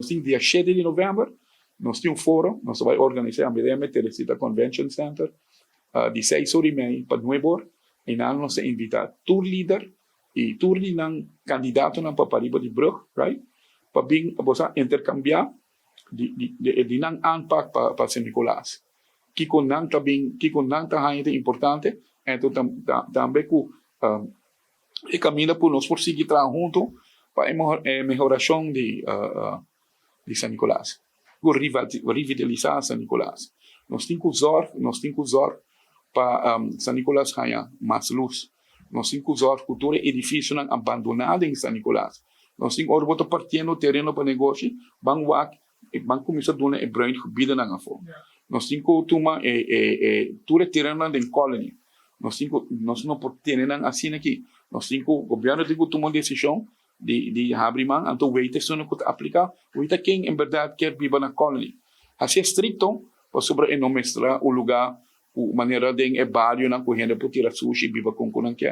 Nos tin dia 7 di novèmber, nos tin un foro, nos ta bai organisá na Teresita Convention Center, di 6:30 pa 9 or, i nan nos ta invitá tur lider i tur di nan kandidatonan pa pariba di brug, right? Pa bin bosa interkambiá di nan aanpak pa San Nicolas. Kiko nan ta bin, kiko nan ta haña importante, anto tambe ku e kaminda ku nos por sigui traha huntu pa e mehorashon di San Nicolas. Revitalisá San Nicolas. Nos tin ku zorg pa San Nicolas haña mas lus. Nos tin ku zorg ku tur edifisionan abandoná na San Nicolas. Nos tin ora bo ta partiendo tereno pa negoshi, ban wak, ban kuminsá duna e bruin gebieden afó. Nos tin ku tuma e tur tereno den Colony. Nos no por tene nan asina aki. Nos tin ku gobièrnu tin ku tuma un desishon di habri man, anto weta esun ku apliká, weta ken en berdat ke biba na Colony. Asina estrikto, pasobra e no mester un lugá ku manera den e barionan ku hende por tira sushi biba kon ku nan ke.